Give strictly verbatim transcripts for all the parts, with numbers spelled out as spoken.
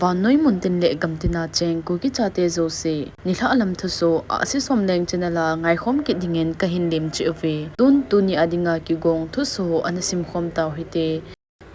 Vannoi muntin le gamtina cheng Kuki chate jouse, nilhah lam thusoh, Ahsi Somleng channel a ngaikhom kit dingin kahin lemchih uve. Tun tuni a dinga kigong thusoh ana simkhom tau hite.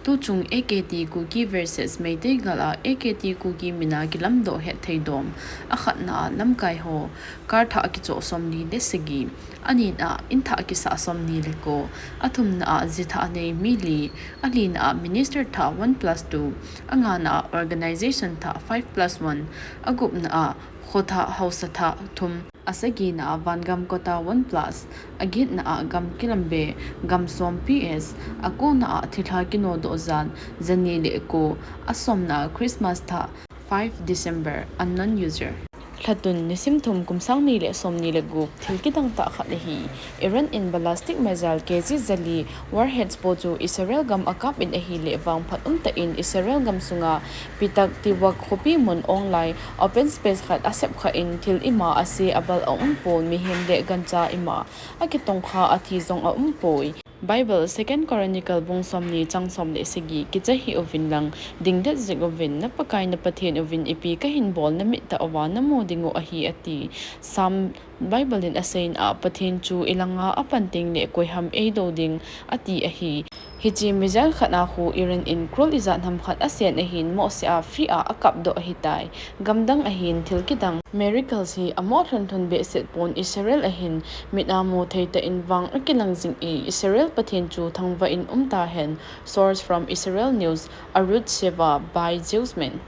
Tuchung A K T Kuki versus Meitei gal a A K T Kuki mina kilamdoh hetthei dom. Akhatna a lamkai ho, car thah kichoh somli le sagi. Anina a, in thah kisah somni le ko. Athumna a, ji thah nei mi li. Alina a, minister thah one plus two. Angana a, organization thah five plus one. Agupna a, kho thah, haosa thah thum. Asagina a, vangam quota one plus. Agetna a, gam kilambe, gam som P S. Akona a, thilha kinodoh jan, jani le ko. Asomna a, Christmas thah, five December, unknown user. Lhatun nisim thum kum sang ni le som ni le gup, thil kidang tah khat ahi. Iran in ballistic missile K G jali warheads po chu Israel gam akap in ahile vangphat umtah in Israel gam sunga Petah Tikva khopi mun onglai open space khat asep kha in thil ima ase abal aumpon mihem le gancha ima akitongkha athi jong aumpoi. Bible Second Chronicle bung somni chang som le sagi kicha hih uvin lang, dingdet jing uvin, na Pakai na Pathen uvin ipi kahin bol na mittah uva namu dingu ahi ati. Psalm Bible in aseina a Pathen chu ilanga apan teng le koiham eido ding ati ahi. Hiche missile khat a khu Iran in cruel ijat ham khat asen ahin mohseh a free a akapdoh ahitai. Gamdang ahin thil kidang miracles hi amoh lhunlhun behseh pon Israel ahin mit a mu thei tah in vang akilang jing e, Israel Pathen chu thangvah in umtahen. Source from Israel News, Arutz Sheva by Jews Men.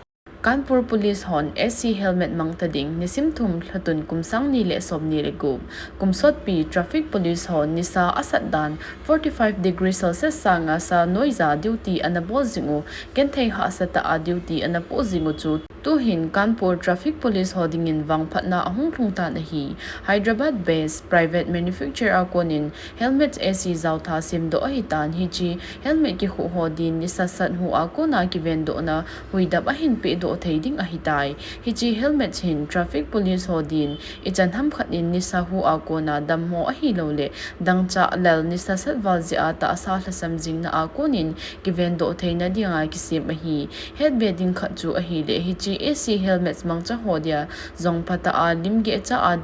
Kanpur Police hon A C helmet mangta ding, nisim thum lhatun kum sang ni le som ni le gup. Kum sotpi Traffic Police hon nisa asat dan forty five degree Celsius sanga sa noija duty ana bol jing u, genthei hahsa tah a duty ana poh jing u chu tuhin Kanpur Traffic Police ho dingin vangphatna ahung lhung tan ahi. Hyderabad based private manufacturer a konin helmet A C jaotha semdoh ahitan, hiche helmet kikhuh ho din nisa sat hu a kona kivendohna huidap ahin pehdoh thei ding ahitai. Hiche helmet hin traffic police ho din ichan ham khat in nisa hu a kona dammo ahilouleh dangchah lal nisa sat val jeh a tahsa lhasam jingna a konin kivendoh theina dinga kisem ahi. Hetbe ding khat chu ahileh hiche A C helmets mangcha ho dia jong phatah a lim gehcha a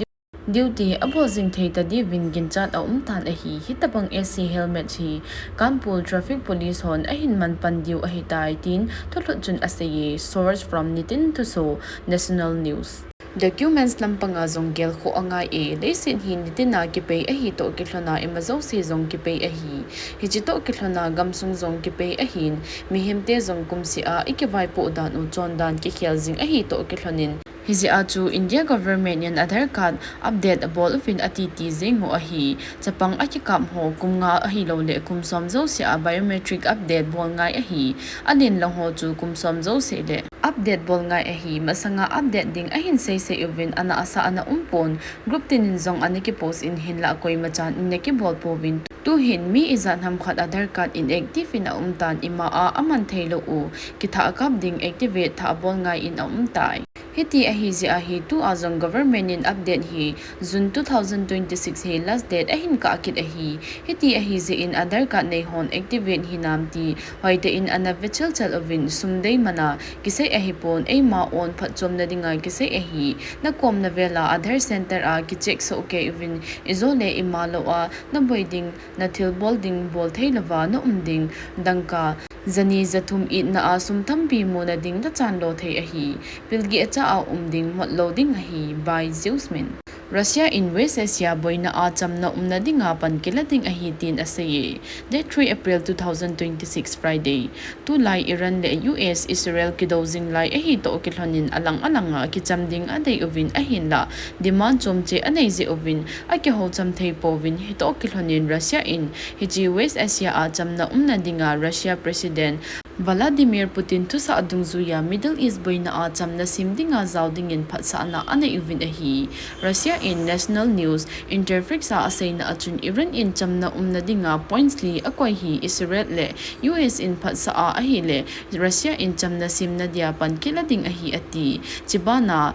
duty abol jing thei tadiuvin ginchat aumtan ahi. Hitobang A C helmet hi Kanpur Traffic Police hon ahin manpan diu ahitai tin thulhut chun aseiye. Source from Nitin Thuso, National News. Documents lampanga jong gelkhoh angai e, leiset hi nitina kipei ahi toh kilhona ima jouse jong kipei ahi. Hiche toh kilhona gamsung jong kipei ahin, mihemte jong kumseh a ikivaipoh dan u chondan kikhel jing ahi toh kilhonin. Hijeh a chu India government in Aadhaar card update abol uvin atiti jeng u ahi. Chapang akikap ho kum nga ahilouleh kum som jouse a biometric update bol ngai ahi. Alen lang ho chu kum som jouse le update bol ngai ahi. Masanga update ding ahin seisei uvin ana asa ana umpon. Group tin in jong ana kipost in hinlah koimachan in ana kibol pouvin. Tuhin mi ijat ham khat Aadhaar card inactive in aumtan ima a aman theilou u. Kithah kap ding activate thah bol ngai in aumtai. Hiti ahijeh a hi tua jong government in update hi June two thousand twenty-six hi last date ahin kah kit ahi. Hiti ahijeh in Aadhaar card nei hon activate hinam ti hoitah in ana vechel chel uvin sum dei mana kisei ahipon eima own phatchomna dinga kisei ahi. Nakomna vela Aadhaar center a kicheck soh kei uvin ijole ima lou a naboi ding, nathil bol ding, bol theilouva naum ding, dangka jani jathum itna a sum tampi muna ding nachanlo thei ahi. Pilgehcha a um ding, motlou ding ahi. By Zeus Min. Russia in West Asia boina a chamna umna dinga pan kila ding ahi tin aseiye. Date three April two thousand twenty-six, Friday. Tulai Iran le U S Israel kidou jing lai ahi toh kilhonin alang alanga kicham ding adei uvin ahinlah demand chomche anei jeh uvin akihoucham thei pouvin hitoh kilhonin Russia in hiche West Asia a chamna umna dinga Russia President Vladimir Putin thusah dungjuiya Middle East boina a chamna sem dinga jao dingin phatsahna anei uvin ahi. Russia in National News Interfax a aseina a chun Iran in chamna umna dinga points li akoi hi Israel le U S in phatsah a ahile Russia in chamna semna dia pan kila ding ahi ati. Chibana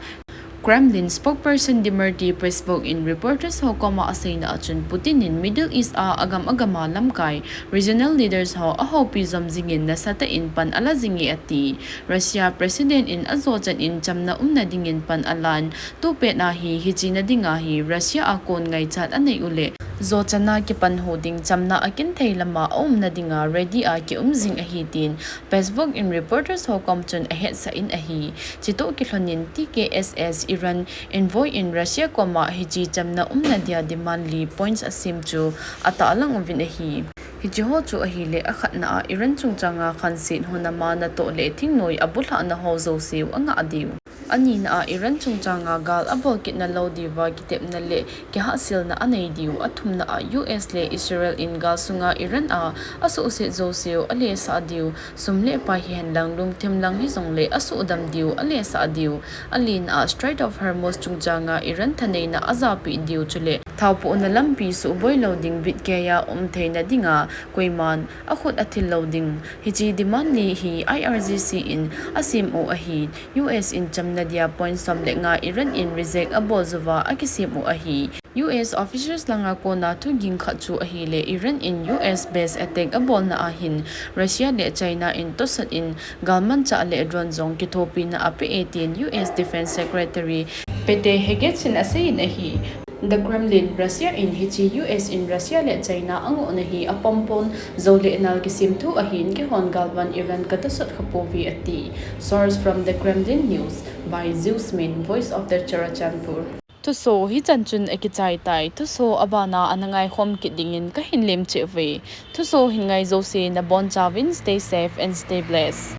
Kremlin spokesperson Dmitry Peskov in reporters ho koma aseina achun Putin in Middle East a agam agam a lamkai regional leaders ho ahoupi jom jingin nasatah in pan ala jinge ati. Russia President in ajo chan in chamna umna dingin pan alan, tupet a hi hiche na dinga hi Russia a kon ngaichat anei uleh jo chan a kipan ho ding chamna akinthei lama aumna dinga ready a kium jing ahi tin Peskov in reporters ho kom chun ahetsah in ahi. Chitoh kilhonin T K S S Iran envoy in Russia koma hiche chamna umna dia demand li points asem chu atahlang uvin ahi. Hiche ho chu ahileh akhatna a Iran chungchanga khanset hunama natoh le thingnoi abulhahna ho jouseu angah diu. Anina a Iran chungchanga gal abol kitna lou diuva kitepna le kihahselna anei diu. Athumna a U S le Israel in gal sunga Iran a asuhset jouseu alesah diu. Sum le pai hihen lang lungthim lang hijongle asuhdam diu, alesah diu. Alina a Strait of Hormuz chungchanga Iran thaneina ajapeh diu chule thaopohna lampi suhboi lou ding bitkeiya umtheina dinga koiman akhut athil lou ding. Hiche demand li hi I R G C in asem u ahi. U S in chamna dia point som le nga Iran in reject abol jouva akisem u ahi. U S officials langa kona thuging khat chu ahileh Iran in U S base attack abolna ahin Russia le China in tosot in galmanchah le drone jong kithopina apeh e tin U S Defense Secretary Pete Hegseth in aseiyin ahi. The Kremlin, Russia in hiche U S in Russia le China angohna hi apompon, jou le nal kisemthu ahin, keihon galvan Iran katosot khapouve ati. Source from The Kremlin News by Zeus Min, Voice of the Churachandpur. Thuso hichan chun akichai tai. Thuso abana ana ngaikhom kit dingin kahin lemcheh uve. Thuso hin ngai jouse nabonchauvin stay safe and stay blessed.